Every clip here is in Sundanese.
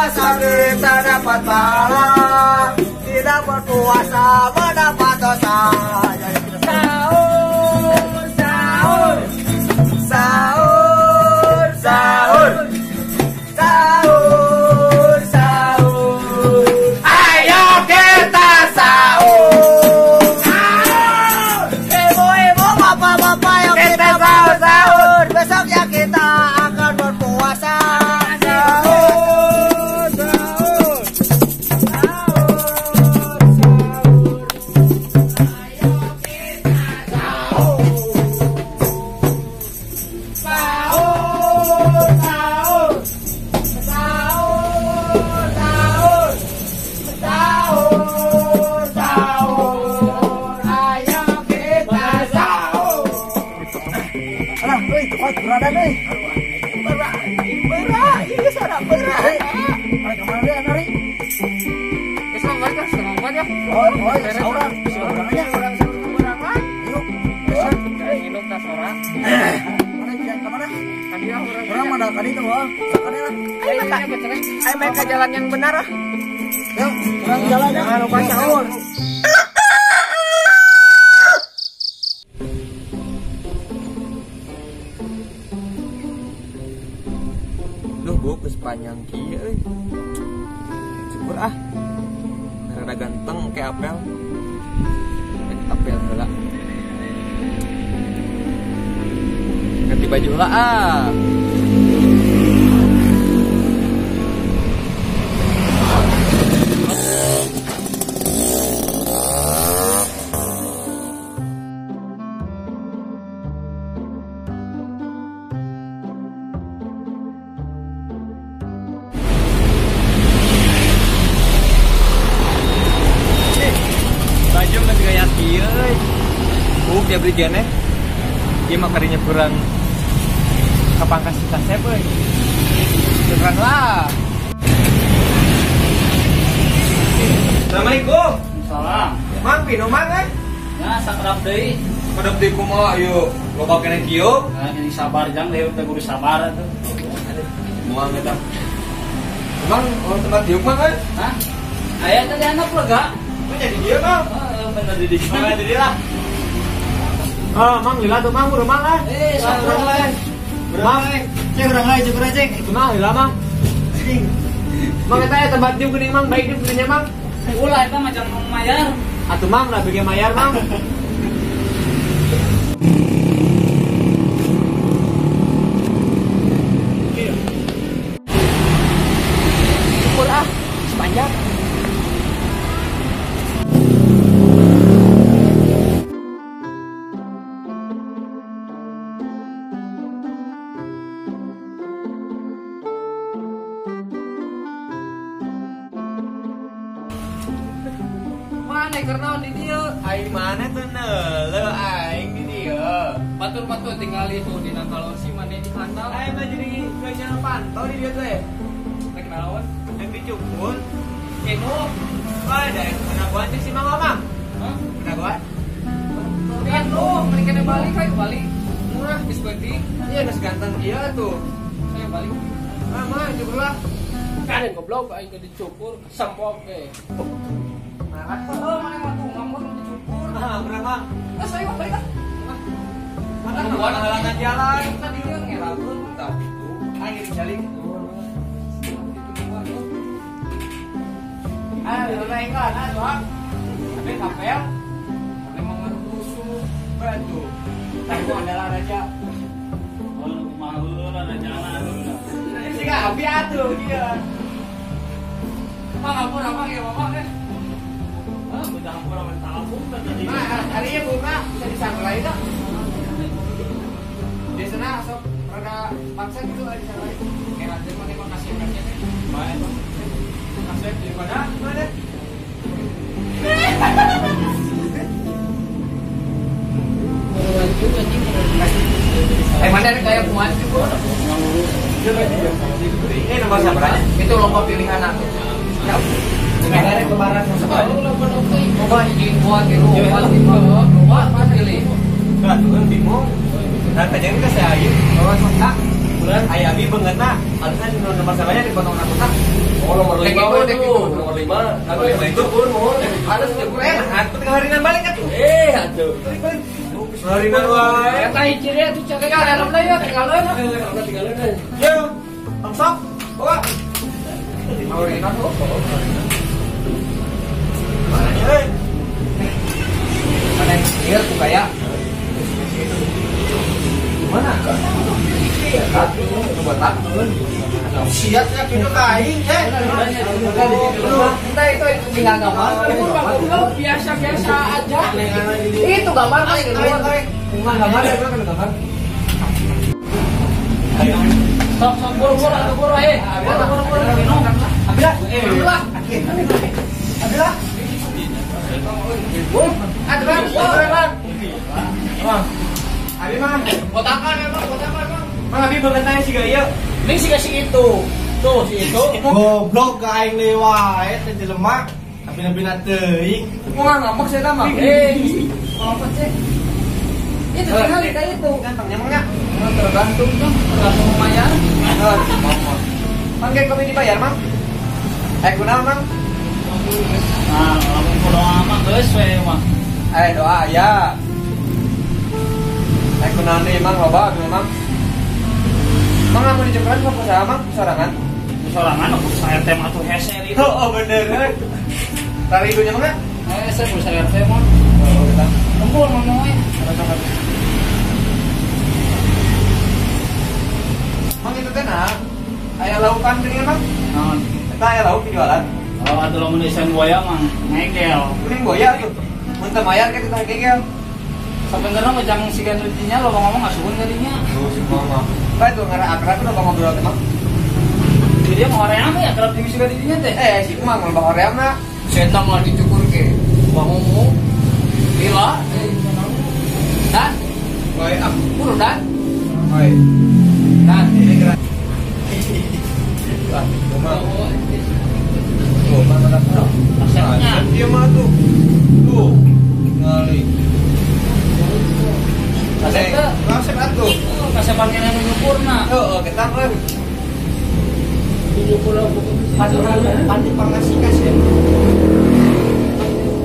Berpuasa kita dapat pahala, tidak berpuasa mendapat dosa. Sahur, sahur, sahur, sahur, sahur, sahur. Ayo kita sahur. Ibu-ibu, bapak-bapak, yuk kita sahur, sahur. Besoknya kita akan berpuasa. Sahur, sahur, sahur, sahur. Ayo kita sahur. Sahur, sahur, sahur, sahur, sahur, sahur. Ayo kita sahur. Alah, euy, tempat berada euy. Berat, berat, ini sangat berat. Mari kemana deh, nari? Geus mah balik lah, setengah empat ya. Oh, oh, saurang, saurang aja. Urang sahur kurangan. Yuk, geus. Kayak nginum tas ora. Mana jalan kemana? Tadi lah urang. Urang mana kali itu, wah. Sakali lah. Ayo makan. Ayo main ke jalan yang benar ah. Yuk, urang jalan. Jangan lupa sahur. Duh, buuk geus panjang kieu euy. Syukur ah. Rada ganteng kayak apel. Apel heula. Ganti baju heula ah. Baju geus gaya kieu euy. Buuk dia beli geneh. Ieu mah karinya kurang kapangkas si kasep euy. Kurang lah. Assalamualaikum. Salam. Mang pino mang euy. Ya sakrap deui. Kodok deui kumaha ieu loba keneh kieu. Nah, jadi sabar jang deui teh kudu sabar atuh. Moal eta. Mang orang tempat diuk mang euy. Hah? Aya teh anak lega. Kok jadi dieu mang? Heeh, bener di dieu. Mang jadi lah. Ah, mang lila tuh mang, urang mang ah. Eh, sabar Mang. Mang, Cek urang lain, cek urang cek. kumaha lila mang? Mang eta aya tempat diuk geuning mang, baik diuk geuning mang. Ulah eta mah jangan mayar. Atuh mang, lah bikin mayar mang. Syukur ah, sepanjang. Mana karena di dieu? Aing mana tuh neuleuh aing di dieu. Batur-batur tinggal itu di nakalosi mana di handal. Aing mah jadi kayaknya pantau di dieu teh. Rek naon? Aing dicukur. Keno. Wah, da penagoan cek si Mang Mang. Hah? Penagoan? Keno, mereka balik kayak balik. Murah geus penting. Iya, geus ganteng kieu tuh. Saya balik. Ah, mah cukur lah. Karen goblok aing ge dicukur sempok ge. Marah. Oh, mana mah tuh ngomong dicukur. Ah, berapa? Ah, saya mah balik ah. Mana halangan jalan. Tadi dia ngelamun Tah, itu. Aing geus jalik. Ah, lila aing kan, ah, tuh. Tapi kapel. Memang rusuh. Bantu. Tanggung adalah raja. Oh, kumaha heula rajana atuh. Sih abi atuh kieu. Mang ampun apa ya bapak eh. Hah, udah ampun sama tabung tadi. Nah, harinya buka bisa disangrai tak? Di sana sok rada paksa gitu lah disangrai. Kayak lanjut mana emang kasih kasih teh. Baik. Kasih daripada mana? Eh mana ada kayak kumaha cukur. Ini nomor sabaranya. Itu lomba pilihan aku. Kemarin kemarin Loba hiji dua tilu opat lima loba pilih. Nah, tuh kan bingung. Nah, tanya ke saya aja. Bahwa sok bulan ayah abi banget nah. Alasan nomor sabarnya dipotong rambutna. Oh, nomor 5 itu. Nomor 5. Kan 5 itu pun mohon. Harus cukur enak. Tengah harinan balik atuh. Atuh. Harinan wae. Eta hiji deui atuh cek ka helm deui ya tinggalin. Tinggalin. Yo, langsung. Bawa. Harinan oh. Mana nya euy? Mana ieu ku kaya? Mana? Siap ya kitu ka aing eh. Entah itu tinggal gambar. Biasa-biasa aja. Itu gambar kan gambar ya kan gambar. Sok sok buru-buru atuh buru eh. Buru-buru minum. Abila. Abila. Abila. Atuh Bang. Abi mah kotakan emang kotakan emang. Mang abi banget tanya sih gak iya. Ini sih kasih itu. Tuh si itu. Goblok ka aing deui wae teh jelema. Abi-abina teuing. Mau ngambek saya mah. Ngambek sih. Itu tinggal kita itu. Gantengnya mah enggak? Tergantung tuh, tergantung lumayan. Mang kayak kopi dibayar, Mang? Kunaon, Mang? Nah, lamun ku doa mah geus we mah. Doa ya. Kunaon deui Mang loba atuh Mang. Mang lamun dicukuran ku saha Mang? Sorangan. Sorangan aku saya teh atuh hese itu. Oh, bener. Tari ibunya mah enggak? Saya bursa RT mah. Oh, kita. Kumpul ngomongnya. Mang itu teh nah. Aya laukan geuning Mang? Naon? Eta aya lauk dijualan. Oh, atuh lamun desain buaya mah ngegel. Kuning buaya tuh. Mun teu mayar ke teh gegel. Sebenarnya mah jangan siga nu dinya loba ngomong asuhun ka dinya. Oh, si mama. Bae tuh ngara akrab udah ngobrol teh Mang. Jadi dia mau hoream ya akrab jeung siga di dinya teh. Si Mang loba hoream na. Setan mah dicukur ke. Wah ngomong. Gila. Dan. Bae ah, buru dan. Bae. Dan ini gerak. Wah, mama. Tuh, mana dah? Asepnya. Dia mah tuh. Tuh. Ngali. Asep teh, asep atuh. Kasepan kene nu nyukurna. Heeh, kita mah. Nyukur aku. Pan dipangasi kasep.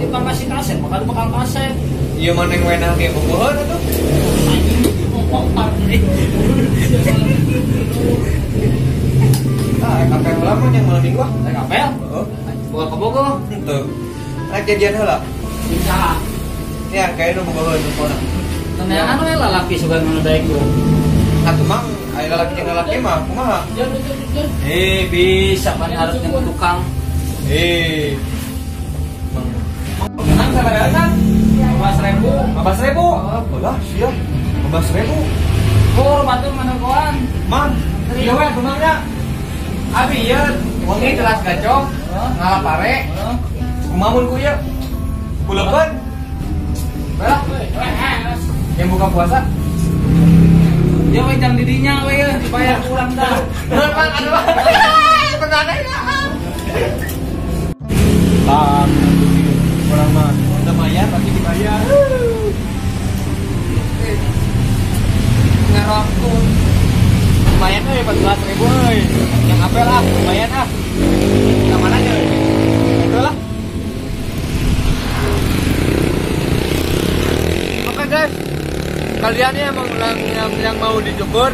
Dipangasi kasep, bakal bakal kasep. Ieu mah neng wenah ge boboheun atuh. Anjing ngomong deui. Ah, kapel heula mah yang malam minggu ah. Kapel? Heeh. Boga ka Bogo. Henteu. Rek jadian heula. Bisa. Ya, kayak nu bogoheun pokona. Teneangan we lalaki sugan nu daek tuh. Atuh Mang, aya lalaki jeung lalaki mah kumaha? Bisa pan harus jeung tukang. Mang. Mang sabaraha kan? 15.000. 15.000. Bolah sia. 15.000. Pur batur mana koan? Mang, ieu we kumangnya. Abi ieu wengi telas gacok, ngalah pare. Kumaha mun ku ieu? Kulepeun. Balah. Yang buka puasa. Ya we jang didinya we dibayar kurang dah. Bener Mang, aduh. Bener ya. Tah, kurang mah udah bayar tapi dibayar. Ngarokku. Lumayan euy 14.000 euy. Yang apel ah, lumayan ah. Yang mana aja euy? Itu lah. Oke guys. Kalian yang mau dicukur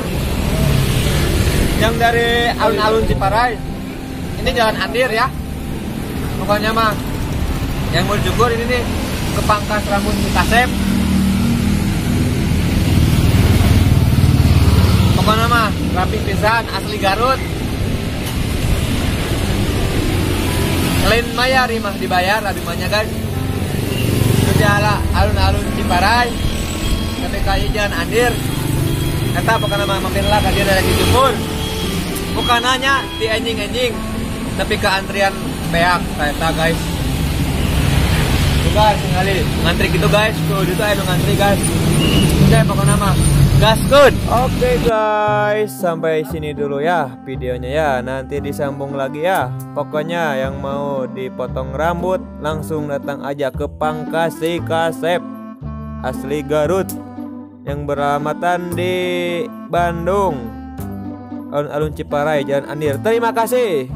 yang dari alun-alun Ciparai. Ini jalan Andir ya. Pokoknya mah yang mau dicukur ini nih ke pangkas rambut Kasep. Pokoknya mah rapi pisan asli Garut. Lain mayar mah dibayar abi mah guys. Itu jalan alun-alun Ciparai. Tapi kayu jalan Andir. Eta pokoknya mah mampirlah ka dieu dari dicukur. Bukan nanya di anjing-anjing tapi ke antrian beak eta guys. Tuh guys, ngali ngantri gitu guys. Tuh itu aya ngantri guys. Oke, pokoknya mah gaskeun. Oke guys, sampai sini dulu ya videonya ya. Nanti disambung lagi ya. Pokoknya yang mau dipotong rambut langsung datang aja ke Pangkas Si Kasep asli Garut yang beralamatan di Bandung, alun-alun Ciparai, Jalan Andir. Terima kasih.